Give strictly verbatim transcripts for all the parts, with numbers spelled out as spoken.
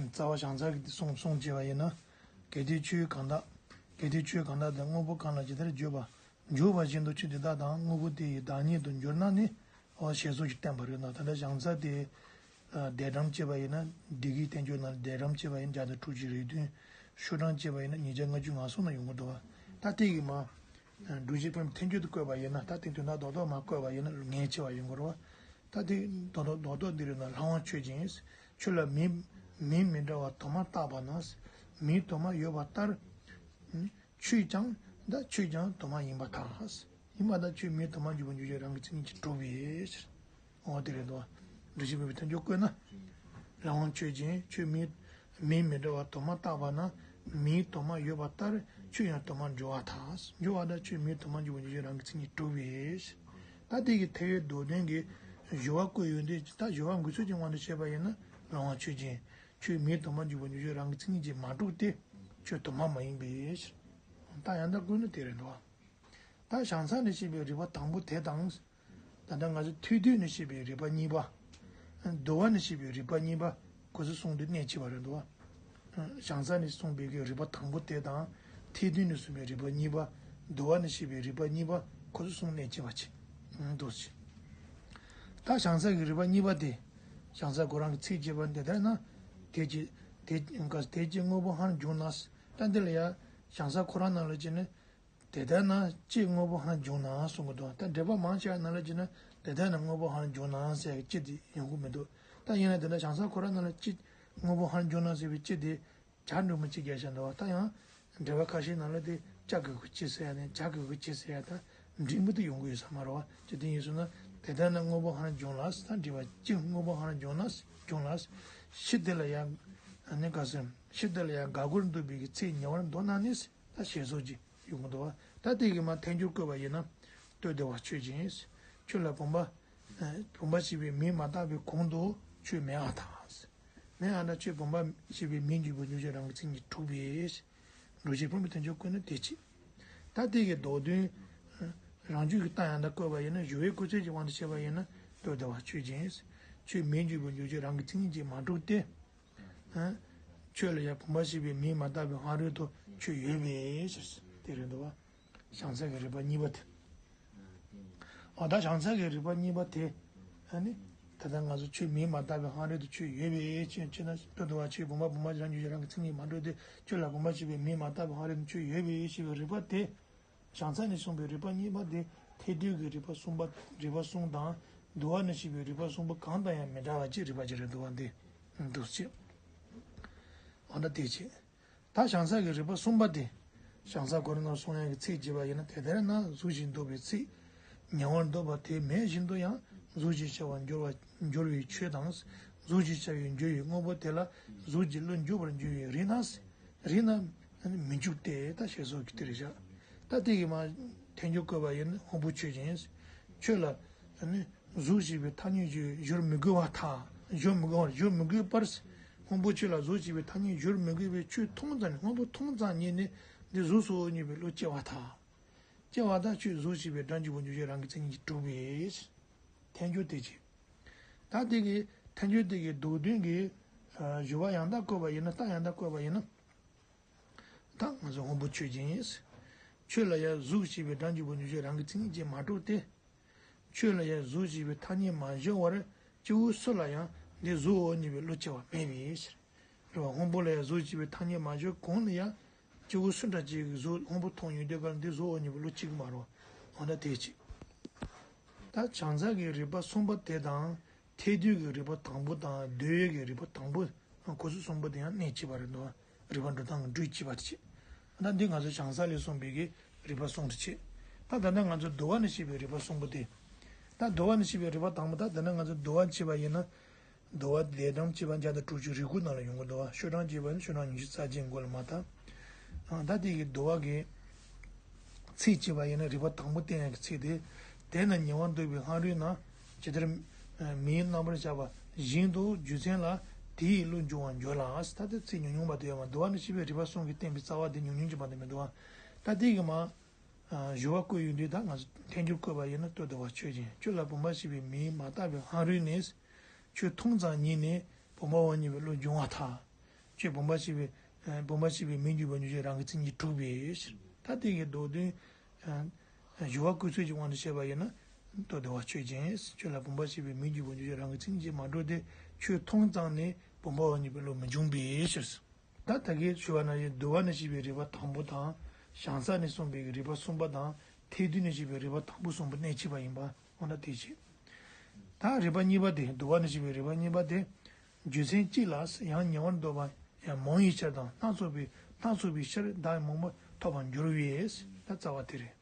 རྩ་བ་བྱང་རྩ་གི་གསུང་གསུང་བྱས་པ་ཡིན་ན། གལ་ཏེ་ཆོས་གང་དག་གལ་ཏེ་ཆོས་གང་དག་དེ་དངོས་པོ་གང་ལ་ཇི་ལྟར་བརྗོད་པ། འཇོག་པ་བཞིན་དུ་ཆོས་དེ་དག་དང་དངོས་པོ་དེ་ཡི་བདག་ཉིད་དུ་འགྱུར་ན་ནི། འོ་ཞེས་སོགས་ཀྱིས་བསྟན་པ་རེད་ན། ད་ལྟ་བྱང་རྩ་དེ་ཨ་འདས་གྲམ་བྱས་པ་ཡིན་ན། འདི་གའི་བསྟན་བཅོས་ནང་འདས་གྲམ་བྱས་པ་ཡིན་ན་བརྒྱ་དང་དྲུག་ཅུ་རེ་བདུན། ཤོག་གྲངས་བྱས་པ་ཡིན་ན་ཉིས་བརྒྱ་ལྔ་བཅུ་ང་གསུམ་ན་ཡོང་གི་འདུག་བ། ད་དེ་གི་མ་འགྲོ་བཞི་ཕུང་པོའི་ཐལ་འགྱུར་དུ་བཀོད་པ་ཡིན་ན། ད་དེ་དོན་དག་རྡོག་རྡོག་མ་བཀོད་པ་ཡིན་ན་ངེས་ཆེ་བ་ཡོང་གི་རེད་བ། ད་དེ་རྡོག་རྡོག་རྡོག་རྡོག་འདི་རེད་ན། ལྷ་དབང་ཆོས་ཅན། ཆོས་ལ་མིང་མིང་མི་འདྲ་བ་དུ་མ་བཏགས་པ་ན། མིང་དུ་མ་ཡོད་པ་ལྟར། ཆོས་ཀྱང་། ད་ཆོས་ཀྱང་དུ་མ་ཡིན་པར་ཐལ། ཡིན་པར་ཐལ། ཆོས་མིང་དུ་མ་འཇུག་པ་འཇུག་བྱེད་རང་གི་མཚན་ཉིད་ཀྱིས་གྲུབ་པའི་ཕྱིར། འོ་དེ་རེད་དོ། འགྲོ་བཞི་ཕུང་པོའི་ཐལ་འགྱུར་བཀོད་ན། ལྷ་དབང་ཆོས་ཅན། ཆོས་མིང་མིང་མི་འདྲ་བ་དུ་མ་བཏགས་པ་ན། མིང་དུ་མ་ཡོད་པ་ལྟར་ཆོས་ཡང་དུ་མར་འགྱུར་བར་ཐལ། འགྱུར་བ་དང་ཆོས་མིང་དུ་མ་འཇུག་པ་འཇུག་བྱེད་རང་གི་མཚན་ཉིད་གྲུབ་པའི་ཕྱིར། ད་དེ་གི་ཐལ་བའི་མདོ་དོན་གྱི་སྦྱོར་བ་བཀོད་ཡོང་དུས། ད་སྦྱོར་བ་འགོད་ཚུལ་གྱི་དབང་དུ་བྱས་པ་ཡིན་ན། ལྷ་དབང་ཆོས་ཅན། ཆོས་མིང་དུ་མ་འཇུག་པ་འཇུག་བྱེད་རང་གི་མཚན་ཉིད་ཀྱིས་མ་གྲུབ་སྟེ། ཆོས་དུ་མ་མ་ཡིན་པའི་ཕྱིར། ད་ཡང་དག་བཀོད་ན་དེ་རེད་དོ། ད་བྱང་ས་ནས་བཤད་པའི་རིགས་པ་དང་པོ་དེ་དང་། ད་ལྟ་ང་ཚོ་ཐལ་འདོད་ནས་བཤད་པའི་རིགས་པ་གཉིས་པ། བསྡུ་བ་ནས་བཤད་པའི་རིགས་པ་གཉིས་པ། ཁོ་ཚོ་གསུམ་དུ་གནས་ཕྱེ་བ་རེད་འདུག་བ། བྱང་ས་ནས་གསུངས་པའི་གི་རིགས་པ་དང་པོ་དེ་དང་། ཐལ་འདོད་ནས་གསུངས་པའི་རིགས་པ་གཉིས་པ། བསྡུ་བ་ནས་བཤད་པའི་རིགས་པ་གཉིས་པ། ཁོ་ཚོ་གསུམ་གནས་ཕྱེ་བ་བྱེད། འདུག་ཅེས། ད་བྱང་ས་གི་རིགས་པ་གཉིས་པ་དེ། བྱང་ས་ཁོ་རང་གི་ཚིག་བཅད་པ་འདི་ལྟར་ན། དེ་ཅི་དེ་དེ་ཅི་དངོས་པོ་སྔར་འབྱུང་ན། ད་འདི་ལ་ཡང་བྱང་ས་ཁོ་རང་ནང་ལ་བྱས་ནས། དེ་ལྟར་ན་ཅི་དངོས་པོ་སྔར་འབྱུང་ན་གསུང་གི་འདུག་ད་འགྲེལ་པ་མང་ཆེ་བ་ནང་ལ་བྱས་ན། དེ་ལྟར་ན་དངོས་པོ་སྔར་འབྱུང་ན་ཟེར་གྱི་ཅི་དེ་ཡོང་གི་མི་འདུག་ད་ཡིན་ན་དེ་འདྲ་བྱང་ས་ཁོ་རང་ནང་ལ་ཅི་དངོས་པོ་སྔར་འབྱུང་ན་ཟེར་བའི་ཅི་དེ་བྱ་འགྲེང་བུ་ཅིག་རྒྱག་བཞག་འདུག་ད་ཡང་འགྲེལ་པ་ཁ་ཤས་ནང་ལ་དེ་ཅ་གི་གུ་ཅི་ཟེར་ཡ་ནས་བྱ་གི་གུ་ཅི་ཟེར་ཡ། ད་འགྲེང་བུ་དེ་ཡོང་གི་ཡོད་ས་མ་རེད་བ། ཅི་དེ་ཡིན་སོང་ན། དེ་ལྟར་ན་དངོས་པོ་སྔར་འབྱུང་ལ། ད་འགྲེལ་པ་ཅི་དངོས་པོ་སྔར་འབྱུང་ན་འབྱུང་ལ། ཕྱི་དེ་ལ་ཡང་། ཨ་ནི་ག་ཟེར། ཕྱི་དེ་ལ་ཡང་དགག་དགོས་འདུག་པའི་གི་ཚིག་ཉེ་བར་འདོད་ན་ནི། ད་ཞེས་སོགས་ཀྱི་ཡོང་གི་འདུག་བ། ད་དེ་གི་མ་ཐལ་འགྱུར་བཀོད་པ་ཡིན་ན། སྟོད་དེ་བ་ཆོས་ཅན། ཁྱོད་ལ་བུམ་པ། བུམ་པ་ཞེས་པའི་མིང་མ་བཏགས་པའི་གོང་དུ་ཆོས་མེད་པར་ཐལ། མེད་པར་ཐལ། ཆོས་བུམ་པ་ཞེས་པའི་མིང་འཇུག་པ་འཇུག་བྱེད་རང་གི་མཚན་ཉིད་གྲུབ་པའི་ཕྱིར། འགྲོ་བྱེད་ཕུང་པོའི་ཐལ་འགྱུར་བཀོད་ན་དེ་ཅི། ད་དེ་གི་མདོ་དོན། རང་རྒྱུད་ཀྱི་རྟགས་ཡང་དག་བཀོད་པ་ཡིན་ན། སྦྱོར་བའི་བཀོད་ཚུལ་གྱི་དབང་དུ་བྱས་པ་ཡིན་ན། སྟོད་དེ་བ་ཆོས་ཅན། ཆོས་མིང་འཇུག་པ་འཇུག་བྱེད་རང་གི་མཚན་ཉིད་ཀྱིས་མ་གྲུབ་སྟེ། ཨ། ཁྱོད་ལ་ཡང་བུམ་པ་ཞེས་པའི་མིང་མ་བཏགས་པའི་སྔ་རོལ་དུ་ཆོས་ཡོད་པའི་ཕྱིར། དེ་རེད་འདུག་བ། བྱང་ས་གི་རིགས་པ་གཉིས་པ་དེ། འོ་ད་བྱང་ས་གི་རིགས་པ་གཉིས་པ་དེ། ཨ་ནི། ད་ལྟ་ང་ཚོ་ཆོས་མིང་མ་བཏགས་པའི་སྔ་རོལ་དུ་ཆོས་ཡོད་པའི་ཕྱིར། ཅེ་ན་སྟོད་དེ་བ་ཆོས་བུམ་པ་བུམ་པ་རང་རྒྱུད་རང་གི་མཚན་ཉིད་མ་གྲུབ་སྟེ། ཁྱོད་ལ་བུམ་པ་ཞེས་པའི་མིང་མ་བཏགས་པའི་སྔ་རོལ་དུ་ཆོས་ཡོད་པའི་ཕྱིར་བའི་རིགས་པ་དེ། བྱང་ས་ནས་གསུངས་པའི་རིགས་པ་གཉིས་པ་དེ། ཐལ་འདོད་ཀྱི་རིགས་པ་གསུམ་པ། རིགས་པ་གསུམ་དང་། བསྡུ་བ་ནས་བཤད་པའི་རིགས་པ་གསུམ་པོ་གང་དང་ཡང་མི་འདྲ་བ་ཅིག་རིགས་པ་ཅིག་རེད་འདུག་བ། འདི་འདུག་ཅེས། འོ་ན་དེ་བྱས། ད་བྱང་ས་ཀྱི་རིགས་པ་གསུམ་པ་དེ། བྱང་ས་ཁོ་རང་ནང་གསུང་ཡག་གི་ཚིག་བྱས་པ་ཡིན་ན། དེ་ལྟར་ན་གཟུགས་ཀྱིས་འདོད་པའི་ཚིག་ཉེ་བར་འདོད་པ་དེ་མེད་བཞིན་དུ་ཡང་གཟུགས་ཀྱི་བྱ་བར་འགྱུར་བ་འགྱུར་བའི་ཆོས་དང་། གཟུགས་ཀྱི་བྱ་བའི་འགྱུར་བའི་དངོས་པོ་དེ་ལ་གཟུགས་ཀྱི་བློ་འཇུག་པར་འགྱུར་བའི་རིགས་ན། རིགས་ན་མི་འཇུག་སྟེ། ད་ཞེས་སོགས་ཀྱི་དེ་རེད་བཞག་ད་དེ་གི་མ་ཐལ་འགྱུར་བཀོད་པ་ཡིན་ན། དབང་པོ་ཆོས་ཅན། ཁྱོད་ལ་ནི་གཟུགས་ཞེས་པའི་ཐ་སྙད་ཀྱིས་སྦྱོར་མི་དགོས་པར་ཐལ། སྦྱོར་མི་དགོས་པར། སྦྱོར་མི་དགོས་པར། དབང་པོ་ཁྱོད་ལ་གཟུགས་ཞེས་པའི་ཐ་སྙད་སྦྱོར་མི་དགོས་པའི་ཆོས་མཐོང་ཙམ་ནས། དབང་པོ་མཐོང་ཙམ་ཉིད་ནས་འདི་གཟུགས་སོ་སྙམ་པའི་བློ་སྐྱེ་བར་ཐལ། སྐྱེ་བ་དང་ཆོས་གཟུགས་ཞེས་པའི་སྒྲ་འཇུག་པ་འཇུག་བྱེད་རང་གི་མཚན་ཉིད་ཀྱིས་གྲུབ་པའི་ཐལ་འགྱུར་དེ་བྱས། ད་དེ་གི་ཐལ་འགྱུར་དེ་གི་མདོ་དོན་གྱི་སྦྱོར་བ་ཡང་དག་བཀོད་པ་ཡིན་ན། རྟགས་ཡང་དག་བཀོད་པ་ཡིན་ན། ད་ང་ཚོ་དབང་པོ་ཆོས་ཅན། ཁྱོད་ལ་ཡང་གཟུགས་ཞེས་པའི་སྒྲ་འཇུག་པ་འཇུག་བྱེད་རང་གི་མཚན་ཉིད་ཀྱིས་མ་གྲུབ་སྟེ། ཁྱོད་ལ་ཡང་གཟུགས་ཞེས་པའི་ཐ་སྙད་མ་སྦྱོར་བར་སྐྱེ་བོ་སུ་ལ་ཡང་འདི་གཟུགས་འོ་སྙམ་པའི་བློ་སྐྱེ་བ་མེད་པའི་ཕྱིར། རེད་བ། དབང་པོ་ལ་ཡང་གཟུགས་ཞེས་པའི་ཐ་སྙད་མ་སྦྱོར་གོང་ལ་ཡང་སྐྱེ་བོ་སུ་འདྲ་ཅིག་གིས་གཟུགས་དབང་པོ་མཐོང་ཡོང་དུས་སྐབས་འདི་གཟུགས་འོ་སྙམ་པའི་བློ་སྐྱེ་གི་མ་རེད་བ། འོ་ན་དེ་ཅི། ད་བྱང་ས་ཀྱི་རིགས་པ་གསུམ་པ་དེ་དང་། ཐལ་འདོད་ཀྱི་རིགས་པ་དང་པོ་དང་། འདོད་ཡོན་གྱི་རིགས་པ་དང་པོ། ཁོ་ཚོ་གསུམ་པོ་དེ་ཡང་གནས་གཅིག་པ་རེད་འདུག་རིགས་པ་འགྲོ་སྟངས་ཀྱི་འགྲོས་གཅིག་པ་དེ་བྱས། ད་འདི་ང་ཚོ་བྱང་ས་ལས་གསུངས་པའི་གི་རིགས་པ་གསུམ་དེ་བྱས། ད་ད་ནི་ང་ཚོ་བསྡུ་བ་ནས་བཤད་པའི་རིགས་པ་གསུམ་པོ་དེ། ད་བསྡུ་བ་ནས་བཤད་པའི་རིགས་པ་དང་པོ། ད་ད་ནི་ང་ཚོ་བསྡུ་བ་བྱས་པ་ཡིན་ན། བསྡུ་བ་འདས་གྲམ་བྱས་པ་བརྒྱ་དང་དྲུག་ཅུ་རེ་དགུ་ནང་ལ་ཡོང་གི་འདུག་བ། ཤོག་གྲངས་བྱས་པ་ནི་ཤོག་གྲངས་ཉི་ཤུ་རྩ་གཅིག་མགོ་ལ་མ་བཏགས། ད་དེ་གི་བསྡུ་བ་གི་ཚིག་བྱས་པ་ཡིན་ན། རིགས་པ་དང་པོ་བསྟན་ཡག་གི་ཚིག་དེ། དེས་ན་ཉེ་བར་འདོད་པའི་སྔ་རོལ་ན། ཇི་ལྟར་མིང་རྣམ་པར་གཞག་པ་བཞིན་དུ་རྒྱུ་མཚན་ལ་དེ་ཡི་བློ་འབྱུང་བར་འགྱུར་ལ། ད་དེ་ཚིག་ཉུང་ཉུང་བ་དེ་ཡོད་མ། བསྡུ་བ་ནས་བཤད་པའི་རིགས་པ་གསུམ་གྱིས་བསྟན་པའི་རྩ་བ་དེ་ཉུང་ཉུང་གི་བ་དེ་མི་འདུག་བ། ད་དེ་གི་མ། སྦྱོར་བ་བཀོད་ཡོང་དུས། ད་ང་ཚོ་ཐལ་འགྱུར་བཀོད་པ་ཡིན་ན། སྟོད་དེ་བ་ཆོས་ཅན། ཁྱོད་ལ་བུམ་པ་ཞེས་པའི་མིང་མ་བཏགས་པའི་སྔ་རོལ་ནས། ཁྱོད་མཐོང་ཙམ་ཉིད་ནས་བུམ་པའོ་སྙམ་པའི་བློ་འབྱུང་བར་ཐལ། ཁྱོད་བུམ་པ་ཞེས་པའི་ཨ་བུམ་པ་ཞེས་པའི་མིང་བརྗོད་པ་ཉིད་ཀྱིས་རང་གི་མཚན་ཉིད་གྲུབ་པའི་ཕྱིར། ད་དེ་གི་མདོ་དོན་ཨ་སྦྱོར་བ་བཀོད་ཚུལ་གྱི་དབང་དུ་བྱས་པ་ཡིན་ན། ལྟོ་ལྡིར་བ་ཆོས་ཅན། ཁྱོད་ལ་བུམ་པ་ཞེས་པའི་མིང་བརྗོད་པ་ཉིད་ཀྱིས་རང་གི་མཚན་ཉིད་ཀྱིས་མ་གྲུབ་སྟེ། ཁྱོད་མཐོང་ཙམ་ནས་བུམ་པའོ་སྙམ་པའི་བློ་མི་འབྱུང་བའི་ཕྱིར། ད་ད་གིན་ཞུས་པ་ནང་བཞིན་བསྡུ་བ་ནས་བཤད་པའི་རིགས་པ་དང་པོ་དང་། བྱང་ས་ནས་གསུངས་པའི་རིགས་པ་གསུམ་པ་དང་། ཐེག་བསྡུས་ནས་བཤད་པའི་རིགས་པ་དང་པོ་གསུམ་པོ་གནད་ཕྱེ་བ་ཡིན་པ་འོ་ན་དེ་བྱས། ད་རིགས་པ་གཉིས་པ་དེ། བསྡུ་བ་ནས་བཤད་པའི་རིགས་པ་གཉིས་པ་དེ། རྒྱུ་མཚན་གཅིག་ལ་ཡང་ཉེ་བར་འདོད་པ་ཡང་མང་བའི་ཕྱིར་དང་། སྣ་ཚོགས་པའི་སྣ་ཚོགས་པའི་ཕྱིར་བདག་མང་པོ་ཐོབ་པར་འགྱུར་བས། ད་རྩ་བ་དེ་རེད།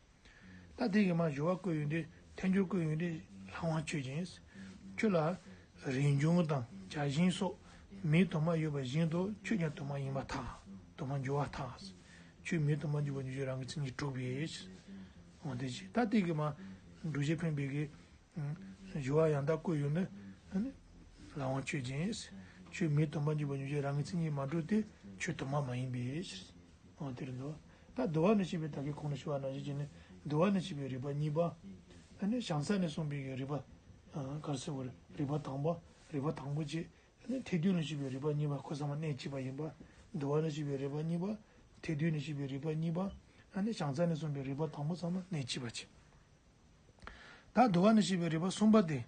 ད་དེ་གིས་མར་སྦྱོར་བ་བཀོད་ཡོང་དུས་ཐལ་འགྱུར་བཀོད་ཡོང་དུས་ལྷག་དབང་ཆོས་ཅན། ཁྱོད་ལ་རིགས་འབྱུང་དང་བྱ་བཞིན་སོགས་མིང་དུ་མ་ཡོད་པ་བཞིན་དུ་ཁྱོད་ཀྱང་དུ་མ་ཡིན་པར་ཐལ། དུ་མར་འགྱུར་བར་ཐལ། ཁྱོད་མིང་དུ་མ་འགྱུར་བ་ཉིད་ཀྱིས་རང་གི་མཚན་ཉིད་གྲུབ་པའི་ཕྱིར། འོ་དེ་བྱས། ད་དེ་གིས་མར་སྒྲུབ་བྱེད་འཕེན་པའི་གི་སྦྱོར་བ་ཡང་དག་བཀོད་ཡོང་དུས་ལྷག་དབང་ཆོས་ཅན། ཁྱོད་མིང་དུ་མ་འགྱུར་བ་ཉིད་ཀྱིས་རང་གི་མཚན་ཉིད་མ་གྲུབ་སྟེ་ཁྱོད་དུ་མ་མ་ཡིན་པའི་ཕྱིར། འོ་དེར་འདུག་ད་བསྡུ་བ་ནས་བཤད་པའི་ད་གིན་གོང་ལ་ཞུས་པ་ནང་བཞིན་བྱས་ནས་བསྡུ་བ་ནས་བཤད་པའི་རིགས་པ་གཉིས་པ། ཨ་ནི་བྱང་ས་ནས་གསུངས་པའི་རིགས་པ་ཨ་ག་རེ་ཟེར་དགོས་རེད། རིགས་པ་དང་པོ། རིགས་པ་དང་པོ་བྱས། ཨ་ནི་ཐེག་བསྡུས་ནས་བཤད་པའི་རིགས་པ་གཉིས་པ་ཁོ་ཚང་མ་གནད་ཕྱེ་བ་ཡིན་པ། བསྡུ་བ་ནས་བཤད་པའི་རིགས་པ་གཉིས་པ། ཐེག་བསྡུས་ནས་བཤད་པའི་རིགས་པ་གཉིས་པ། ཨ་ནི་བྱང་ས་ནས་གསུངས་པའི་རིགས་པ་དང་པོ་ཚང་མ་གནད་ཕྱེ་བ་བྱས། ད་བསྡུ་བ་ནས་བཤད་པའི་རིགས་པ་གསུམ་པ་དེ།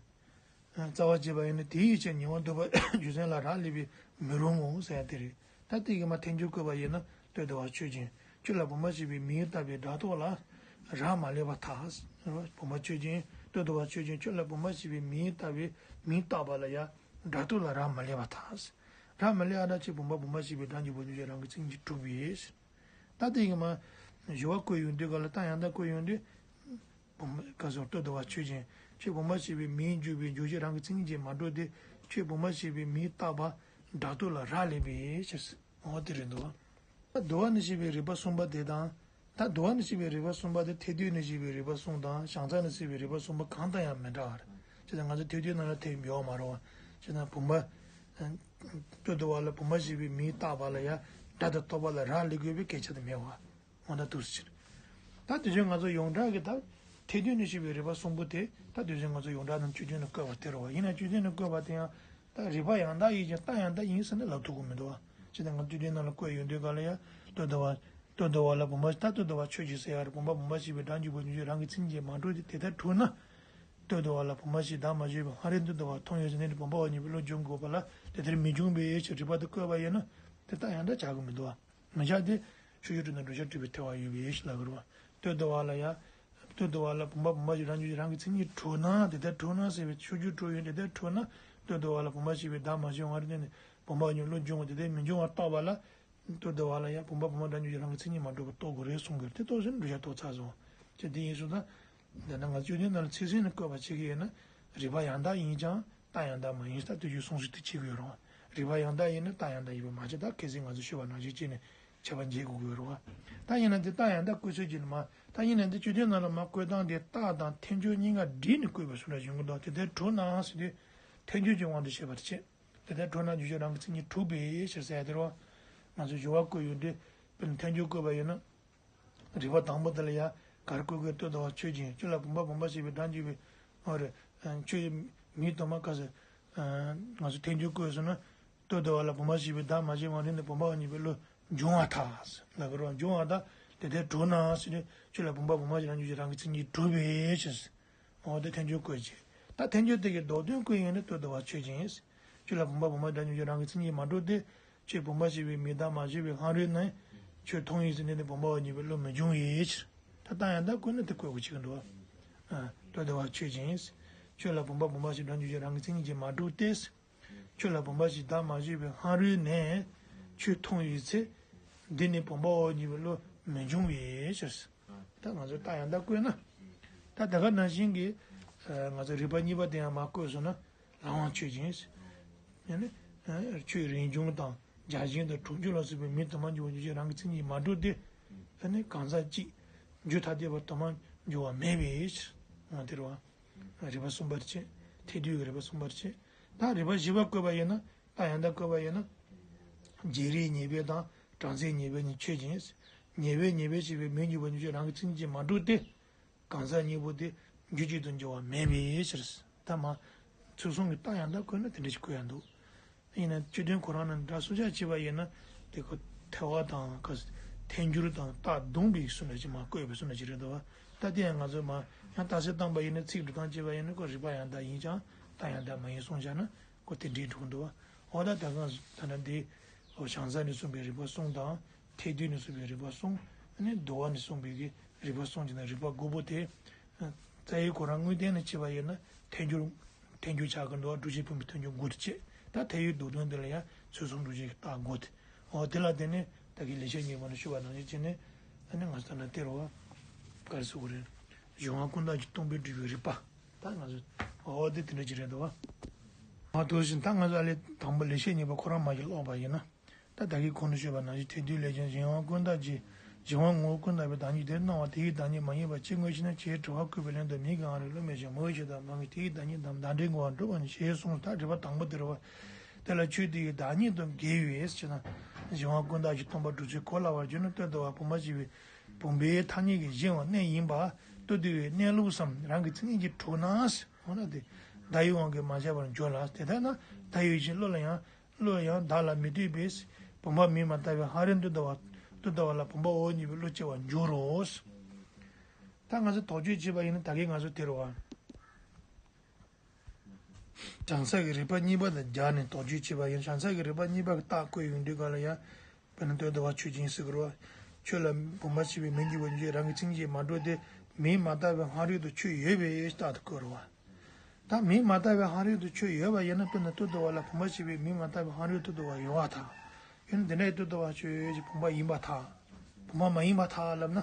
རྩ་བ་བྱས་པ་ཡིན་ན་དེའི་ཕྱིར་ཉེ་བར་འདོད་པ་རྒྱུ་མཚན་ལ་རག་ལས་པས་མི་རུང་ངོ་ཟེར་ཡ་དེ་རེད། ད་དེ་གིས་མར་ཐལ་འགྱུར་བཀོད་པ་ཡིན་ན། ལྟོ་ལྡིར་བ་ཆོས་ཅན། ཁྱོད་ལ་བུམ་པ་ཞེས་པའི་མིང་བཏགས་པའི་སྒྲ་རྟོག་ལ་རག་མ་ལས་པར་ཐལ། བུམ་པ་ཆོས་ཅན། ལྟོ་ལྡིར་བ་ཆོས་ཅན། ཁྱོད་ལ་བུམ་པ་ཞེས་པའི་མིང་བཏགས་པའི་མིང་བཏགས་པ་ལ་ཡང་སྒྲ་རྟོག་ལ་རག་མ་ལས་པར་ཐལ། རག་མ་ལས་པར་ཐལ། ཁྱོད་བུམ་པ་བུམ་པ་ཞེས་པའི་སྒྲ་འཇུག་པ་ཉིད་ཀྱིས་རང་གི་མཚན་ཉིད་གྲུབ་པའི་ཕྱིར། ད་དེ་གིས་མར་སྦྱོར་བ་བཀོད་ཡོང་དུས་ག་ལ་རྟགས་ཡང་དག་བཀོད་ཡོང་དུས། བུམ་པ་ག་སོགས་ལྟོ་ལྡིར་བ་ཆོས་ཅན། ཁྱོད་བུམ་པ་ཞེས་པའི་མིང་བརྗོད་པའི་རྗོད་བྱེད་རང་གི་མཚན་ཉིད་ཀྱིས་མ་གྲུབ་སྟེ། ཁྱོད་བུམ་པ་ཞེས་པའི་མིང་བཏགས་པ་སྒྲ་རྟོག་ལ་རག་ལས་པའི་ཕྱིར། འོ་དེ་རེད་འདུག་ད་བསྡུ་བ་ནས་བཤད་པའི་རིགས་པ་གསུམ་པ་དེ་དང་། ད་བསྡུ་བ་ནས་བཤད་པའི་རིགས་པ་གསུམ་པ་དེ་ཐེག་བསྡུས་ནས་བཤད་པའི་རིགས་པ་གསུམ་དང་བྱང་ས་ནས་བཤད་པའི་རིགས་པ་གསུམ་པ་གང་དང་ཡང་མི་འདྲ་བ་རེད། བྱས་ཙང་ང་ཚོ་ཐེག་བསྡུས་ནང་ལ་དེ་ཡོད་མ་རེད་བ། བྱས་ཙང་བུམ་པ། ལྟོ་ལྡིར་བ་ལ་བུམ་པ་ཞེས་པའི་མིང་བཏགས་པ་ལ་ཡང་སྒྲ་དང་རྟོག་པ་ལ་རག་ལས་དགོས་པའི་སྐད་ཆ་དེ་མེད་བ། འོ་ད་འདུག་སེ་བྱས། ད་དེ་བཞིན་ང་ཚོ་ཡོངས་གྲགས་ཀྱི་ད་ཐེག་བསྡུས་ནས་བཤད་པའི་རིགས་པ་གསུམ་པོ་དེ། ད་དེ་བཞིན་ང་ཚོ་ཡོངས་གྲགས་ནང་བཅུད་དོན་ནས་བཀོད་པ་དེ་རེད་བ། ཡིན་ན་བཅུད་དོན་ནས་བཀོད་པ་དེ་ཡང་ད་རིགས་པ་ཡང་དག་ཡིན་ཀྱང་རྟགས་ཡང་དག་ཡིན་ཟེར་ནས་ལབ་ཐུབ་ཀྱི་མི་འདུག་བ། བྱས་ཙང་ང་བཅུད་དོན་ནང་ལ་བཀོད་ཡོང་དུས་ག་ལ་ཡང་ལྟོ་ལྡིར་བ། ལྟོ་ལྡིར་བ་ལ་བུམ་པ། ད་ལྟོ་ལྡིར་བ་ཆོས་ཅན་ཟེར་ཡ་རེད། བུམ་པ་བུམ་པ་ཞེས་པའི་སྒྲ་འཇུག་པ་ཉིད་ཀྱིས་རང་གི་མཚན་ཉིད་མ་གྲུབ་སྟེ། དེ་ལྟར་གྲུབ་ན། ལྟོ་ལྡིར་བ་ལ་བུམ་པ་ཞེས་བདག་མ་བྱས་པའི་སྔ་རོལ་ལྟོ་ལྡིར་བ་མཐོང་ཡོད་ཟེར་ནས་བུམ་པའོ་སྙམ་པའི་བློ་འབྱུང་དགོས་པ་ལ་དེ་ལྟར་མི་འབྱུང་བའི་ཕྱིར། རིགས་པ་དེ་བཀོད་པ་ཡིན་ན་དེ་རྟགས་ཡང་དག་ཆགས་ཀྱི་མི་འདུག་བ། མི་ཆགས་ཏེ། ཕྱོགས་ཆོས་གྲུབ་ན་བསྒྲུབ་བྱ་གྲུབ་པའི་ཐལ་བ་ཡོད་པའི་ཕྱིར་ལབ་དགོས་རེད་བ། ལྟོ་ལྡིར་བ་ལ་ཡང་། ལྟོ་ལྡིར་བ་ལ་བུམ་པ་བུམ་པ་ཞེས་རང་འཇུག་རང་གི་མཚན་ཉིད་གྲུབ་ན། དེ་ལྟར་གྲུབ་ན་ཟེར་བའི་ཕྱོགས་ཆོས་གྲུབ་ཡོད། དེ་ལྟར་གྲུབ་ན། ལྟོ་ལྡིར་བ་ལ་བུམ་པ་ཞེས་པའི་བདག་མ་བྱས་པའི་སྔ་རོལ་ནས་བུམ་པའོ་སྙམ་པའི་བློ་འབྱུང་བ་དེ་ལྟར་མི་འབྱུང་བར་རྟོགས་པ་ལ། ལྟོ་ལྡིར་བ་ལ་ཡང་བུམ་པ་བུམ་པ་སྒྲ་འཇུག་རང་གི་མཚན་ཉིད་མ་གྲུབ་པར་རྟོགས་དགོས་རེད་གསུང་གི་རེད། དེ་རྟོགས་ཟིན་ན་བསྒྲུབ་བྱ་རྟོགས་ཚར་སོང་། ཅེས་དེ་ཡིན་སོང་ཙང་། འདི་ན་ང་ཚོས་བཅུད་དོན་ནང་ལ་ཚིག་ཟིན་ནས་བཀོད་པ་བྱེད་ཀྱི་ཡོད་ན། རིགས་པ་ཡང་དག་ཡིན་ཀྱང་རྟགས་ཡང་དག་མ་ཡིན་ཟེར་དུས་ཀྱི་གསུང་ཚུལ་དེ་བྱེད་དགོས་རུང་། རིགས་པ་ཡང་དག་ཡིན་ན་རྟགས་ཡང་དག་ཡིན་པ་མ་བྱས། ད་གལ་སྲིད་ང་ཚོས་ཞུས་པ་ནང་བཞིན་བྱས་ནས་ཁྱབ་པ་འབྱེད་དགོས་དགོས་རུང་། ད་ཡིན་ན་དེ་རྟགས་ཡང་དག་བཀོད་ཚུལ་གྱི་མ། ད་ཡིན་ན་དེ་བཅུད་དོན་ནང་ལ་མ་བཀོད་སྟངས་དེ་རྟགས་དང་ཐལ་འགྱུར་གཉིས་ཀ་སྦྲེལ་ནས་བཀོད་པའི་བཟོ་འདྲ་ཡོང་གི་འདུག་དེ་ལྟར་གྲུབ་ན་ཟེར་དུས་ཐལ་འགྱུར་གྱི་དབང་དུ་བྱས་པར་བྱེད། དེ་ལྟར་གྲུབ་ན་རྗོད་བྱེད་རང་གི་མཚན་ཉིད་གྲུབ་པའི་ཕྱིར་ཟེར་ཡ་དེ་རེད་བ། ང་ཚོས་སྦྱོར་བ་བཀོད་ཡོང་དུས་དཔེར་ན་ཐལ་འགྱུར་བཀོད་པ་ཡིན་ན། རིགས་པ་དང་པོ་དེ་ལ་ཡང་ག་རེ་བཀོད་དགོས། ལྟོ་ལྡིར་བ་ཆོས་ཅན། ཁྱོད་ལ་བུམ་པ་བུམ་པ་ཞེས་པའི་སྒྲ་འཇུག་པའི། འོ་རེད། ཁྱོད་མིང་དུ་མ་ག་ཟེར། ང་ཚོ་ཐལ་འགྱུར་བཀོད་སོང་ན། ལྟོ་ལྡིར་བ་ལ་བུམ་པ་ཞེས་པའི་བདག་མ་བྱས་པའི་སྔ་རོལ་ནས་བུམ་པའོ་སྙམ་པའི་བློ་འབྱུང་བར་ཐལ་ཟེར་ལབ་དགོས་རེད་བ། འབྱུང་བར་ཐལ། དེ་ལྟར་གྲུབ་ན་ཟེར་ནས་ཁྱོད་ལ་བུམ་པ་བུམ་པ་ཞེས་སྒྲ་འཇུག་རྗེས་རང་གི་མཚན་ཉིད་གྲུབ་པའི་ཕྱིར། འོ་དེ་ཐལ་འགྱུར་བཀོད་བྱས། ད་ཐལ་འགྱུར་དེ་གི་ལྡོག་དོན་བཀོད་ཡོང་ན་ལྟོ་ལྡིར་བ་ཆོས་ཅན། ཁྱོད་ལ་བུམ་པ་བུམ་པ་སྒྲ་འཇུག་རྗེས་རང་གི་མཚན་ཉིད་མ་གྲུབ་སྟེ། ཁྱོད་བུམ་པ་ཞེས་པའི་མིང་བཏགས་མ་བྱས་པའི་སྔ་རོལ་ནས། ཁྱོད་མཐོང་ཡོད་ཟེར་ནས་ནི་བུམ་པའོ་སྙམ་པའི་བློ་མི་འབྱུང་བའི་ཕྱིར། ད་རྟགས་ཡང་དག་བཀོད་ན་དེ་བཀོད་དགོས་ཀྱི་འདུག་ཨ། ལྟོ་ལྡིར་བ་ཆོས་ཅན། ཁྱོད་ལ་བུམ་པ་བུམ་པ་ཞེས་སྒྲ་འཇུག་རྗེས་རང་གི་མཚན་ཉིད་ཀྱིས་མ་གྲུབ་སྟེ། ཁྱོད་ལ་བུམ་པ་ཞེས་བདག་མ་བྱས་པའི་སྔ་རོལ་ནས། ཁྱོད་མཐོང་ཡོད་ཚེ། འདི་ནི་བུམ་པའོ་སྙམ་པའི་བློ་མི་འབྱུང་བའི་ཕྱིར། ད་ང་ཚོས་རྟགས་ཡང་དག་བཀོད་ན། ད་དེ་ག་ནང་བཞིན་གྱི། ང་ཚོ་རིགས་པ་གཉིས་པ་དེ་ཡང་མར་བཀོད་སོང་ན། ལྷག་དབང་ཆོས་ཅན། ཡང་ན། ཁྱོད་རིགས་འབྱུང་དང་བྱ་བཞིན་དང་གྲུབ་འབྱུང་ལ་སོགས་པའི་མིང་དུ་མ་འགྱུར་བ་ཉིད་ཀྱིས་རང་གི་མཚན་ཉིད་མ་གྲུབ་སྟེ། ཡང་ན་གང་ཟག་གཅིག་རྒྱུད་ཐ་དད་པར་དུ་མ་འགྱུར་བ་མེད་པའི་ཕྱིར། འོ་དེ་རེད་བ། རིགས་པ་གསུམ་པར་བྱེད། ཐལ་འགྱུར་གྱི་རིགས་པ་གསུམ་པར་བྱེད། ད་རིགས་པ་བཞི་པ་བཀོད་པ་ཡིན་ན། རྟགས་ཡང་དག་བཀོད་པ་ཡིན་ན། བརྗེ་རེས་ཉེས་པའི་དང་གྲངས་ཚད་ཉེས་པའི་གཉིས་ཆོས་ཅན། ཉེས་པའི་ཉེས་པའི་ཞེས་པའི་མིང་འགྱུར་བ་ཉིད་ཀྱིས་རང་གི་མཚན་ཉིད་ཀྱིས་མ་གྲུབ་སྟེ། གང་ཟག་གཉིས་པོ་དེ་རྒྱུད་གཅིག་ཏུ་འགྱུར་བ་མེད་པའི་ཕྱིར། ད་མ། ཚུལ་གསུམ་གྱི་རྟགས་ཡང་དག་བཀོད་ན་དེ་འདྲ་ཞིག་བཀོད་ཡ་འདུག་ཡིན་ན་སྤྱི་དོན་ཁོ་རང་ནང་འདྲ་སུ་ཆ་བྱས་པ་ཡིན་ན་དེ་ཁོ་ཐལ་བ་དང་ག་ཐལ་འགྱུར་དང་རྟགས་བསྡོམས་པའི་བཟོ་འདྲ་ཅིག་མར་བཀོད་པའི་བཟོ་འདྲ་ཅིག་རེད་འདུག་བ། ད་དེ་ཡང་ང་ཚོས་མར་ཡང་རྟགས་གསལ་བཏང་པ་ཡིན་ན་ཚིག་འབྲུ་སྟངས་བྱས་པ་ཡིན་ན་ཁོ་རིགས་པ་ཡང་དག་ཡིན་ཀྱང་རྟགས་ཡང་དག་མ་ཡིན་གསུངས་བཞག་ན་ཁོ་དེ་འདྲའི་འགྲོ་གི་འདུག་བ། འོ་ད་ད་གང་ད་ལྟ་འདི་བྱང་ས་ནས་གསུངས་པའི་རིགས་པ་གསུམ་དང་ཐལ་འདུས་ནས་གསུངས་པའི་རིགས་པ་གསུམ། ཨ་ནི་བསྡུ་བ་ནས་གསུངས་པའི་གི་རིགས་པ་གསུམ་གྱི་ནང་རིགས་པ་དགུ་པོ་དེ། རྩ་བའི་ཁོ་རང་དངོས་བསྟན་ནས་བྱས་པ་ཡིན་ན་ཐལ་འགྱུར། ཐལ་འགྱུར་ཆགས་ཀྱི་འདུག་སྒྲུབ་བྱེད་བུམ་པའི་ཐལ་འགྱུར་དགུ་དེ་བྱས། ད་ཐལ་འགྱུར་བསྡུ་ལྡོག་འདི་ལ་ཡང་ཚུལ་གསུམ་སྒྲུབ་བྱེད་ཀྱི་རྟགས་དགུ་དེ། འོ་དེ་ལ་བརྟེན་ནས་ད་གིན་ལེགས་བཤད་སྙིང་པོ་ནས་ཞུས་པ་ནང་བཞིན་བྱས་ནས་ཨ་ནི་ང་ཚོ་ད་ལྟ་སྟེར་བ། ག་རེ་ཟེར་དགོས་རེད། གཞན་དབང་ཀུན་བརྟགས་ཀྱིས་སྟོང་པས་གྲུབ་པའི་རིགས་པ། ད་ང་ཚོ་འོ་དེ་དེ་འདྲ་ཅིག་རེད་འདུག་བ། མ་གཏོགས་བཞིན་ད་ང་ཚོ་ཨ་ལས་དང་པོ་ལེགས་བཤད་སྙིང་པོ་ཁོ་རང་མ་གི་ཀློག་པ་ཡིན་ན། ད་ད་གིན་གོང་དུ་ཞུས་པ་ནང་བཞིན་ཐལ་འདུས་ལས་ཀྱང་གཞན་དབང་ཀུན་བརྟགས་ཀྱིས་གཞན་དབང་ངོ་བོ་ཀུན་བརྟགས་པའི་བདག་ཉིད་དེར་སྣང་བ་དེ་ཡི་བདག་ཉིད་མ་ཡིན་པ་ཅི་དངོས་ཤེ་ན་ཆེས་དྲི་བ་བཀོད་པའི་ལན་དུ་མིང་གི་དབང་རིགས་བསླུ་མེད་ཅིང་མུ་བའི་ཕྱིར་དང་མ་ངེས་དེ་ཡི་བདག་ཉིད་དམ་བདག་འབྲེལ་ངོ་བོར་གྲུབ་པ་ནི་ཞེས་གསུངས། ད་དྲི་བ་དང་པོ་དེ་རེད་བ། དེ་ལ་ཆོས་དེ་ཡི་བདག་ཉིད་དུ་འགལ་བས་ཞེ་ན། གཞན་དབང་ཀུན་བརྟགས་ཀྱིས་སྟོང་པ་སྒྲུབ་བྱེད་གོ་སླ་བར་གྱུར་ན་ལྟོས་དང་བ་བུམ་པ་ཞེས་པའི་བུམ་པའི་ཐ་སྙད་ཀྱིས་གཞན་དབང་གནས་ཡིན་པ་ལྟོས་དང་བའི་གནས་ལུགས་སམ་རང་གི་མཚན་ཉིད་ཀྱིས་གྲུབ་ན། འོ་ན་དེ་བརྡ་ཡི་དབང་གིས་མ་ཁྱབ་པར་འགྱུར་ལ། དེ་ལྟར་ན་བརྡ་ཡོད་ཅིང་བློ་ལ་ཡང་བློ་ཡང་བདག་ལ་མི་ལྟོས་པས། བུམ་པ་མིང་མ་བཏགས་པའི་ཧ་རིའི་ལྟོས་དང་བ་ལྟོས་དང་བ་ལ་བུམ་པ་འོག་གཉིས་པའི་བློ་སྐྱེ་བར་འགྱུར་རོ། ད་ང་ཚོ་དོགས་གཅོད་བྱས་པ་ཡིན་ན་ད་གིན་ང་ཚོ་དེ་རེད་བ། བྱང་ས་གི་རིགས་པ་གཉིས་པ་དང་སྦྱར་ནས་དོགས་གཅོད་བྱས་པ་ཡིན། བྱང་ས་གི་རིགས་པ་གཉིས་པ་གི་རྟགས་བཀོད་ཡོང་དུས་ག་ལ་ཡང་། དཔེར་ན་ལྟོས་དང་བ་ཆོས་ཅན་ཟེར་གི་རེད་བ། ཆོས་ལ་བུམ་པ་ཞེས་པའི་མིང་གི་བར་གྱུར་རང་གི་མཚན་ཉིད་ཀྱིས་མ་གྲུབ་སྟེ་མིང་མ་བཏགས་པའི་ཧ་རིའི་དུ་ཆོས་ཡོད་པའི་རྟགས་དེ་བཀོད་རེད་བ། ད་མིང་མ་བཏགས་པའི་ཧ་རིའི་དུ་ཆོས་ཡོད་པ་ཡིན་ན་དཔེར་ན་ལྟོས་དང་བ་ལ་བུམ་པ་ཞེས་པའི་མིང་མ་བཏགས་པའི་ཧ་རིའི་ལྟོས་དང་བ་ཡོད་པར་ཐལ། ཡིན་ན་དེ་འདྲའི་ལྟོས་དང་བ་ཆོས་ཅིག་བུམ་པ་ཡིན་པར་ཐལ། བུམ་པ་མ་ཡིན་པར་ཐལ་ལབ་ན།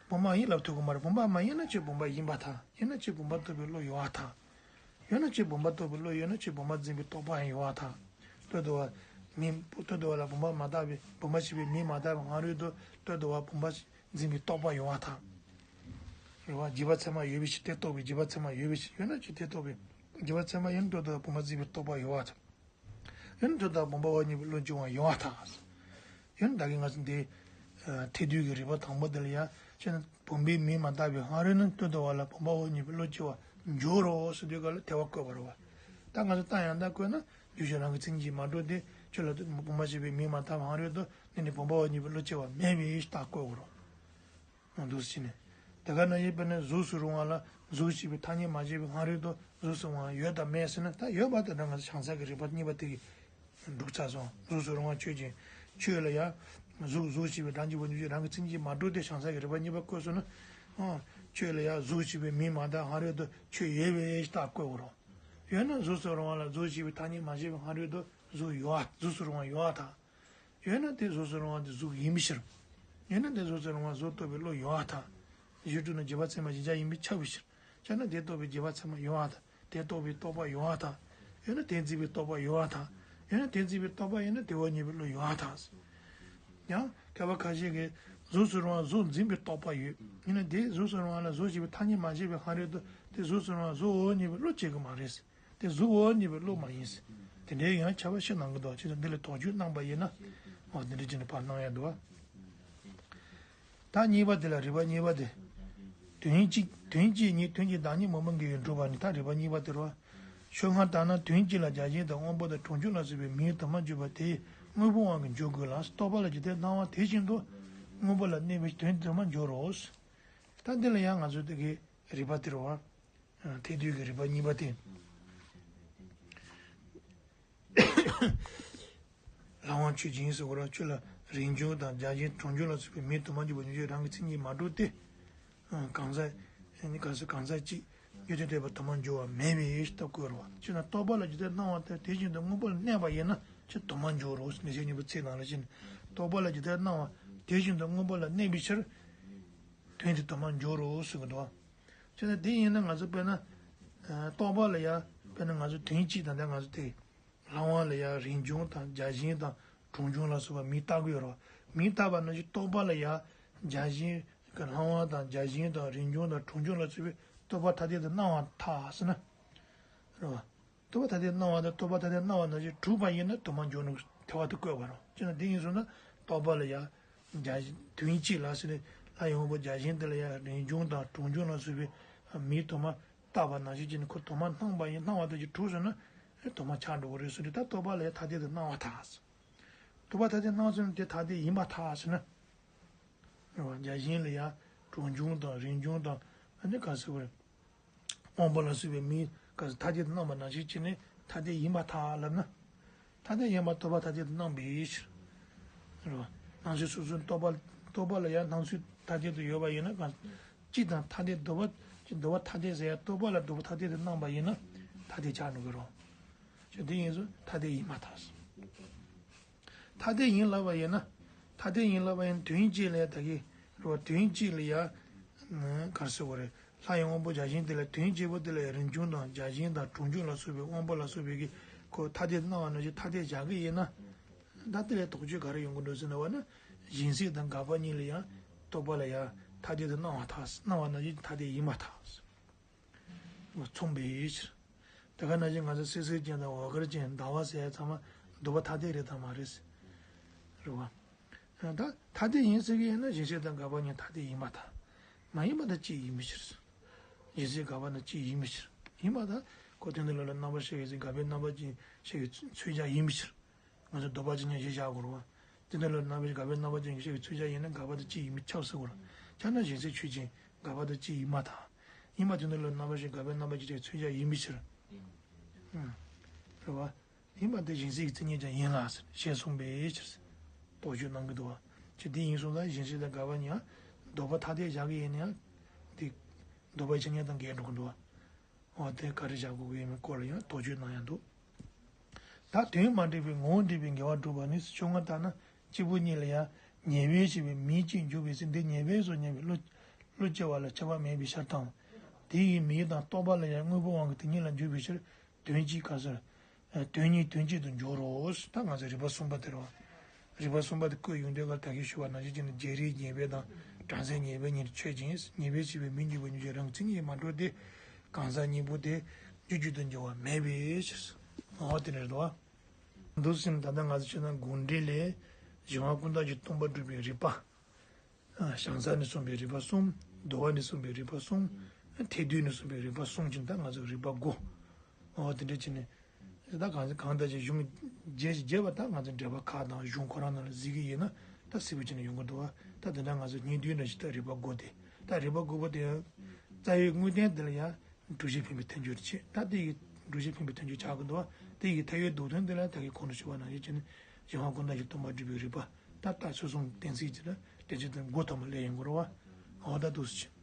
བུམ་པ་ཡིན་ལབ་ཐུབ་ཀྱི་མ་རེད། བུམ་པ་མ་ཡིན་ན་ཆོས་བུམ་པ་ཡིན་པར་ཐལ། ཡིན་ན་ཆོས་བུམ་པ་རྟོགས་པའི་བློ་ཡོད་པར་ཐལ། ཡོད་ན་ཆོས་བུམ་པ་རྟོགས་པའི་བློ་ཡོད་ན་ཆོས་བུམ་པ་འཛིན་པའི་རྟོག་པ་ཡང་ཡོད་པར་ཐལ། ལྟོས་དང་བ། མིང་ལྟོས་དང་བ་ལ་བུམ་པ་མ་བཏགས་པའི་བུམ་པ་ཞེས་པའི་མིང་མ་བཏགས་པའི་ཧ་རིའི་དུ་ལྟོས་དང་བ་བུམ་པ་འཛིན་པའི་རྟོག་པ་ཡོད་པར་ཐལ། རེད་བ། རྗེས་དཔག་ཚད་མ་ཡོད་པའི་ཕྱིར་དེ་རྟོགས་པའི་རྗེས་དཔག་ཚད་མ་ཡོད་པའི་ཕྱིར་ཡོད་ན་ཆོས་དེ་རྟོགས་པའི་རྗེས་དཔག་ཚད་མ་ཡིན་ན་ལྟོས་དང་བ་བུམ་པ་འཛིན་པའི་རྟོག་པ་ཡོད་པར་ཐལ། ཡང་ན་ལྟོས་དང་བ་བུམ་པ་འོག་གཉིས་པའི་བློ་སྐྱེ་བ་ཡོད་པར་ཐལ། ཡང་ན་ད་གིན་ང་ཚོ་འདི། ཐལ་འདུས་ཀྱི་རིགས་པ་དང་པོ་དེ་ལ་ཡང་ཆོས་ན་བུམ་པའི་མིང་མ་བཏགས་པའི་ཧ་རིའི་ནི་ལྟོས་དང་བ་ལ་བུམ་པ་འོག་གཉིས་པའི་བློ་སྐྱེ་བར་འགྱུར་རོ་ཟེར་དུས་ག་ལ་ཐལ་བ་བཀོད་པ་རེད་བ། ད་ང་ཚོ་རྟགས་ཡང་དག་བཀོད་ན་རྒྱུ་གཞན་རང་གི་མཚན་ཉིད་ཀྱིས་མ་གྲུབ་སྟེ་ཆོས་ལ་བུམ་པ་ཞེས་པའི་མིང་མ་བཏགས་པའི་ཧ་རིའི་དུ་འདི་ནི་བུམ་པ་འོག་གཉིས་པའི་བློ་སྐྱེ་བ་མེད་པའི་རྟགས་བཀོད་དགོས་རེད། འདུག་སེ་བྱས་ནས། དེ་ག་ནང་བཞིན་དཔེར་ན་གཟུགས་སུ་རུང་བ་ལ་གཟུགས་ཞེས་པའི་ཐ་སྙད་མ་བྱས་པའི་ཧ་རིའི་དུ་གཟུགས་སུ་རུང་བ་ཡོད་དམ་མེད་ཟེར་ན་ད་ཡོད་པ་དེ་འདྲ་ང་ཚོ་བྱང་ས་གི་རིགས་པ་གཉིས་པ་དེ་གིས་འགྲུབ་ཚར་སོང་། གཟུགས་སུ་རུང་བ་ཆོས་ཅན། ཆོས་ལ་ཡང་གཟུགས་གཟུགས་ཞེས་པའི་སྒྲ་འཇུག་པ་འཇུག་ཅིང་རང་གི་མཚན་ཉིད་མ་གྲུབ་སྟེ་བྱང་ས་གི་རིགས་པ་གཉིས་པ་བཀོད་སོང་ན། ཨ། ཆོས་ལ་ཡང་གཟུགས་ཞེས་པའི་མིང་མ་བཏགས་ཧ་རིའི་དུ་ཆོས་ཡོད་པའི་རྟགས་བཀོད་དགོས་རེད། ཡོད་ན་གཟུགས་སུ་རུང་བ་ལ་གཟུགས་ཞེས་པའི་ཐ་སྙད་མ་བྱས་པའི་ཧ་རིའི་དུ་གཟུགས་ཡོད་པ་གཟུགས་སུ་རུང་བ་ཡོད་པར་ཐལ། ཡོད་ན་དེ་གཟུགས་སུ་རུང་བ་དེ་གཟུགས་ཡིན་པའི་ཕྱིར། ཡོད་ན་དེ་གཟུགས་སུ་རུང་བ་གཟུགས་རྟོགས་པའི་བློ་ཡོད་པར་ཐལ། གཞི་གྲུབ་ན་རྗེས་དཔག་ཚད་མ་གཞི་བྱ་ཡིན་པས་ཁྱབ་པའི་ཕྱིར། ཁྱབ་ན་དེ་རྟོགས་པའི་རྗེས་དཔག་ཚད་མ་ཡོད་པར་ཐལ། དེ་རྟོགས་པའི་རྟོག་པ་ཡོད་པར་ཐལ། ཡོད་ན་དེ་འཛིན་པའི་རྟོག་པ་ཡོད་པར་ཐལ། ཡོད་ན་དེ་འཛིན་པའི་རྟོག་པ་ཡོད་ན་དེ་འོག་གཉིས་པའི་བློ་ཡོད་པར་ཐལ། ཡང་མཁས་པ་ཁ་ཤས་ཀྱིས་གཟུགས་སུ་རུང་བ་གཟུགས་འཛིན་པའི་རྟོག་པ་ཡོད། ཡིན་ན་དེ་གཟུགས་སུ་རུང་བ་ལ་གཟུགས་ཞེས་པའི་ཐ་སྙད་མ་བྱས་པའི་ཧ་རིའི་དུ་དེ་གཟུགས་སུ་རུང་བ་གཟུགས་འོག་གཉིས་པའི་བློ་སྐྱེ་གི་མ་རེད། དེ་གཟུགས་འོག་གཉིས་པའི་བློ་མ་ཡིན། དེ་འདྲའི་ཡང་ཁྱབ་པ་ཕྱིར་གནང་གི་འདུག་ཅེས་དང་འདི་ལ་དོགས་གཅོད་གནང་པ་ཡིན་ན། འོ་འདི་འདྲ་བྱས་ནས་ཕར་གནང་ཡ་འདུག་བ། ད་གཉིས་པ་དེ་ལ་རིགས་པ་གཉིས་པ་དེ། དོན་གཅིག་དོན་གཅིག་ཉིད་དོན་གྱི་བདག་ཉིད་མང་པོ་འགལ་བས་འགྲུབ་པ་ནི་ད་རིགས་པ་གཉིས་པ་དེ་རེད་བ། ཤོག་སྔར་ལྟར་ན་དོན་གཅིག་ལ་བརྒྱ་བྱིན་དང་སྔོན་པོ་དང་གྲོང་ཆོག་ལ་སོགས་པའི་མིང་དུ་མ་འཇོག་པ་དེས་དངོས་པོའི་དབང་གིས་འཇོག་དགོས་ལ་རྟོག་པ་ལ་ཇི་ལྟར་སྣང་བ་དེ་བཞིན་དུ་དངོས་པོ་ལ་གནས་པའི་དོན་དུ་མ་འཇོག་རོ། ད་འདི་ལ་ཡང་ང་ཚོས་དེ་གའི་རིགས་པ་དེ་རེད་བ། ཐལ་འདུས་ཀྱི་རིགས་པ་གཉིས་པ་སྟེ། ལྷ་དབང་ཆོས་ཅན་ཟེར་བ་ལ་ཆོས་ལ་རིན་འབྱུང་དང་བརྒྱ་བྱིན་གྲོང་ཆོག་ལ་སོགས་པའི་མིང་དུ་མ་འཇོག་པ་ཉིད་ཀྱིས་རང་གི་མཚན་ཉིད་མ་གྲུབ་སྟེ། གང་ཟག་ནི་གང་ཟག་གང་ཟག་གཅིག་རྒྱུ་མཚན་འཐད་པ་དུ་མར་འཇོག་པ་མེད་པའི་ཕྱིར་ལྟ་དགོས་རེད་བ། ཅེ་ན་རྟོག་པ་ལ་ཇི་ལྟར་སྣང་བ་ལྟར་དེ་བཞིན་དུ་དངོས་པོ་ལ་གནས་པ་ཡིན་ན་ཅི་དུ་མར་འཇོག་རོ། ལེགས་བཤད་སྙིང་པོ་ཚིག་ནང་ལ་ཕྱིན་ནས་རྟོག་པ་ལ་ཇི་ལྟར་སྣང་བ་དེ་བཞིན་དུ་དངོས་པོ་ལ་གནས་པའི་ཕྱིར། དོན་དེ་དུ་མར་འཇོག་རོ་གསུངས་ཀྱི་འདུག་བ། བྱས་ན་དེ་ཡིན་ན་ང་ཚོ་དཔེར་ན། རྟོག་པ་ལ་ཡང་དཔེར་ན་ང་ཚོ་དོན་གཅིག་དང་ད་ང་ཚོ་དེ། ལྷ་དབང་ལ་ཡང་རིན་འབྱུང་དང་བརྒྱ་བྱིན་དང་གྲོང་ཆོག་ལ་སོགས་པ་མིང་བཏགས་ཀྱི་ཡོད་རེད་བ། མིང་བཏགས་པ་ནང་བཞིན་རྟོག་པ་ལ་ཡང་བརྒྱ་བྱིན། ལྷ་དབང་དང་བརྒྱ་བྱིན་དང་རིན་འབྱུང་དང་གྲོང་ཆོག་ལ་སོགས་པའི་རྟོག་པ་ཐ་དད་དུ་སྣང་བ་ཐལ་ཟེར་ན། རེད་བ། རྟོག་པ་ཐ་དད་སྣང་བ་དང་རྟོག་པ་ཐ་དད་སྣང་བ་ནང་བཞིན་གྲུབ་པ་ཡིན་ན་དུ་མར་འཇོག་ནུས་ཐལ་བ་དུ་བཀོད་པ་རེད། ཅེ་ན་དེ་ཡིན་སོང་ན་རྟོག་པ་ལ་ཡང་། བརྒྱ་དོན་གཅིག་ལ་ཟེར་ནས་ལྷ་ཡི་དབང་པོ་བརྒྱ་བྱིན་དེ་ལ་ཡང་རིན་འབྱུང་དང་གྲོང་ཆོག་ལ་སོགས་པའི་མིང་དུ་མ་བཏགས་པ་ནང་བཞིན་བྱས་ནས་ཁོ་དུ་མ་སྣང་བ་ཡིན་སྣང་བ་དེ་ཅིག་གྲུབ་སོང་ན། དོན་མ་ཆགས་འགྲོ་གི་རེད་ཟེར་དུས། ད་རྟོག་པ་ལ་ཡང་ཐ་དད་དུ་སྣང་བ་ཐལ། རྟོག་པ་ཐ་དད་སྣང་ཚུལ་ནི་དེ་ཐ་དད་ཡིན་པར་ཐལ་ཟེར་ན། རེད་བ། བརྒྱ་བྱིན་ལ་ཡང་གྲོང་འཇུག་དང་རིན་འབྱུང་དང་། ཨ་ནི་ག་ཟེར་བ་རེད། དབང་པོ་ལ་སོགས་པའི་མིང་ག་ཟེར་ཐ་དད་དུ་སྣང་བ་ནང་བཞིན་བྱས་ནས་ཐ་དད་ཡིན་པར་ཐལ་ལབ་ན། ཐ་དད་ཡིན་པར་རྟོག་པ་ཐ་དད་དུ་སྣང་བའི་ཕྱིར། རེད་བ། སྣང་ཚུལ་སོ་སོའི་རྟོག་པ། རྟོག་པ་ལ་ཡང་སྣང་ཚུལ་ཐ་དད་དུ་ཡོད་པ་ཡིན་ན། གང་། སྤྱི་དང་ཐ་དད་རྟོག་པ། རྟོག་པ་ཐ་དད་ཟེར་ཡང་རྟོག་པ་ལ་རྟོག་པ་ཐ་དད་དུ་སྣང་བ་ཡིན་ན་ཐ་དད་ཆགས་འགྲོ་གི་རེད་བ། ཅི་དེ་ཡིན་ཙང་ཐ་དད་ཡིན་པར་ཐལ། ཐ་དད་ཡིན་ལབ་པ་ཡིན་ན། ཐ་དད་ཡིན་ལབ་པ་ཡིན་ན་དོན་གཅིག་ལ་ཡང་ད་གི་རེད་བ། དོན་གཅིག་ལ་ཡང་། ག་རེ་ཟེར་དགོས་རེད། ལྷ་ཡི་དབང་པོ་བརྒྱ་བྱིན་དེ་ལ། དོན་གཅིག་པོ་དེ་ལ་རིན་འབྱུང་དང་བརྒྱ་བྱིན་དང་གྲོང་འཇུག་ལ་སོགས་པའི་དབང་པོ་ལ་སོགས་པའི་གི་ཁོ་ཐ་དད་དུ་སྣང་བ་ནང་བཞིན་ཐ་དད་བཞག་གི་ཡིན་ན། ད་དེ་ལས་དོགས་གཅོད་ག་རེ་ཡོང་གི་འདུག་ཟེར་ན་བ་ན། སྦྱིན་སྲེག་དང་དགག་པ་གཉིས་ལ་ཡང་རྟོག་པ་ལ་ཡང་ཐ་དད་དུ་སྣང་བ་ཐལ། སྣང་བ་ནང་བཞིན་ཐ་དད་ཡིན་པར་ཐལ། མཚུངས་པའི་ཕྱིར། དེ་ག་ནང་བཞིན་ང་ཚོ་བསིལ་ཟེར་ཅན་དང་འོད་དཀར་ཅན་ཟླ་བ་ཟེར་ཡ་ཚང་མ་རྟོག་པ་ཐ་དད་རེད་དམ་མ་རེད། རེད་བ། ད་ཐ་དད་ཡིན་ཟེར་གྱི་ཡིན་ན་སྦྱིན་སྲེག་དང་དགག་པ་གཉིས་ཐ་དད་ཡིན་པར་ཐལ། མ་ཡིན་པ་དང་གཅིག་ཡིན་པའི་ཕྱིར། སྦྱིན་སྲེག་དགག་པ་དང་གཅིག་ཡིན་པའི་ཕྱིར། ཡིན་པ་དང་། ཁོ་དེ་འདི་ལ་ལ་རྣམ་པར་ཤེས་པའི་ཚེ་དགག་པའི་རྣམ་པ་ཅན་ཤེས་པའི་ཚོད་བྱ་ཡིན་པའི་ཕྱིར། ང་ཚོ་རྟོག་པ་ཅན་ཉིད་ཞེས་བཞག་དགོས་རེད་བ། དེ་འདི་ལ་རྣམ་པར་དགག་པའི་རྣམ་པ་ཅན་ཞེས་བྱ་བའི་ཚོད་བྱ་ཡིན་ན་དགག་པ་དང་གཅིག་ཡིན་པས་ཁྱབ་ཟེར་དགོས་རེད། ཁྱབ་ན་སྦྱིན་སྲེག་ཆོས་ཅན། དགག་པ་དང་གཅིག་ཡིན་པར་ཐལ། ཡིན་པ་དེ་འདི་ལ་རྣམ་པར་ཤེས་དགག་པའི་རྣམ་པ་ཅན་ཞེས་བྱ་བའི་ཚོད་བྱ་ཡིན་པའི་ཕྱིར། རེད་བ། ཡིན་པ་དེ་སྦྱིན་སྲེག་གི་མཚན་ཉིད་ཀྱང་ཡིན་ལ་ཟེར། ཞེས་གསུངས་པའི་ཕྱིར། དོགས་གཅོད་གནང་གི་འདུག་བ། ཅི་དེ་ཡིན་སོང་ཙང་སྦྱིན་སྲེག་དང་དགག་པ་གཉིས་ཡང་རྟོག་པ་ཐ་དད་བཞག་གི་ཡིན་ན་ཡང་། དེ་རྟོག་པའི་ཆ་ཉིད་དང་འགལ་འགྲོ་གི་འདུག་བ། འོ་དེ་ག་རེ་བཞག་དགོས་ཀྱི་ཡིན་མིན་སྐོར་ལ་ཡང་དོགས་གཅོད་གནང་ཡང་འདུག་ད་དོན་མ་འགྲིག་པའི་ངོ་བོ་འགྲིག་པའི་འགལ་བ་སྒྲུབ་པ་ནི། ཕྱོགས་སྔ་ལྟར་ན་སྐྱེས་བུ་གཉིས་ལ་ཡང་ཉེས་པས་བྱས་པའི་མིང་གཅིག་འཇུག་པའི་ཚེ། འདི་ཉེས་པས་སོ་སྙམ་པའི་བློ། བློ་སྐྱེ་བ་ལ་ཁྱབ་པ་མེད་པའི་ཕྱིར་དང་། དེ་ཡི་མིང་དང་རྟོག་པ་ལ་ཡང་དངོས་པོའི་དབང་གིས་དེ་ཉིད་ལ་འཇུག་པའི་ཕྱིར། དོན་གཅིག་ག་ཟེར། དོན་གཉིས་དོན་གཅིག་ཏུ་འཇོག་རོ། ད་ང་ཚོའི་རིགས་པ་གསུམ་པ་དེ་རེད་བ། རིགས་པ་གསུམ་པ་དེ་བཀོད་ཡོང་དུས་སྐབས་ད་གིན་ཞུས་པ་ནང་བཞིན་བྱས་ནས་བརྗེ་རེས་ཉེས་པའི་དང་གྲངས་ཚད་ཉེས་པའི་གཉིས་ཆོས་ཅན། ཉེས་པས་བྱས་པའི་མིང་འཇུག་པ་ཉིད་ཀྱི་རང་མཚན་ཉིད་མ་གྲུབ་སྟེ། གང་ཟག་གཉིས་པོ་དེ་རྒྱུ་རྒྱུད་དུ་འགྱུར་བ་མེད་པའི་ཕྱིར། འོ་དེ་འདྲ་རེད་དོ། འདུག་སེ་ད་ལྟ་ང་ཚོ་བྱས་ན་དགོངས་འགྲེལ་ལས། གཞན་དབང་ཀུན་བཏགས་ཀྱིས་སྟོང་པར་སྒྲུབ་པའི་རིགས་པ། བྱང་ས་ནས་གསུངས་པའི་རིགས་པ་གསུམ། བསྡུ་བ་ནས་གསུངས་པའི་རིགས་པ་གསུམ། ཐེག་བསྡུས་ནས་གསུངས་པའི་རིགས་པ་གསུམ་གྱིས་ད་ང་ཚོ་རིགས་པ་དགུ། འོ་དེ་འདྲ་བྱས་ནས། ད་གང་གང་ལྟར་ཅིག་གཞུང་རྒྱས་རྒྱས་པ་ད་ང་ཚོ་འགྲེལ་པ་ཁག་དང་གཞུང་ཁོ་རང་ནང་ལ་གཟིགས་ཀྱི་ཡིན་ན་ད་གསལ་པོ་བྱས་ནས་ཡོང་གི་འདུག་བ། ད་དེ་འདྲ་ང་ཚོ་སྙིང་བསྡུས་འདྲ་ཞིག་ད་རིགས་པ་དགུ་དེ། ད་རིགས་པ་དགུ་པོ་དེ་ཡང་རྩ་བའི་དངོས་བསྟན་དེ་ལ་ཡང་སྒྲུབ་བྱེད་འཕེན་པའི་ཐལ་འགྱུར་བྱེད། ད་དེ་ཡི་སྒྲུབ་བྱེད་འཕེན་པའི་ཐལ་འགྱུར་ཆགས་ཀྱི་འདུག་བ། དེ་ཡི་ཐལ་བའི་ལྡོག་དོན་དེ་ལ་ད་གིན་གོང་དུ་ཞུས་པ་ནང་བཞིན་བྱས་ནས་གཞན་དབང་ཀུན་བཏགས་ཀྱིས་སྟོང་པར་སྒྲུབ་པའི་རིགས་པ། ད་རྟགས་ཆོས་གསུམ་གཏན་ཚིགས་ཀྱི་ལ་འགྲེལ་བྱེད་དེ་དགུ་ཐོག་མ་སླེབས་ཡོང་གི་རེད་བ། འོ་ད་འདུག་སེ་བྱས།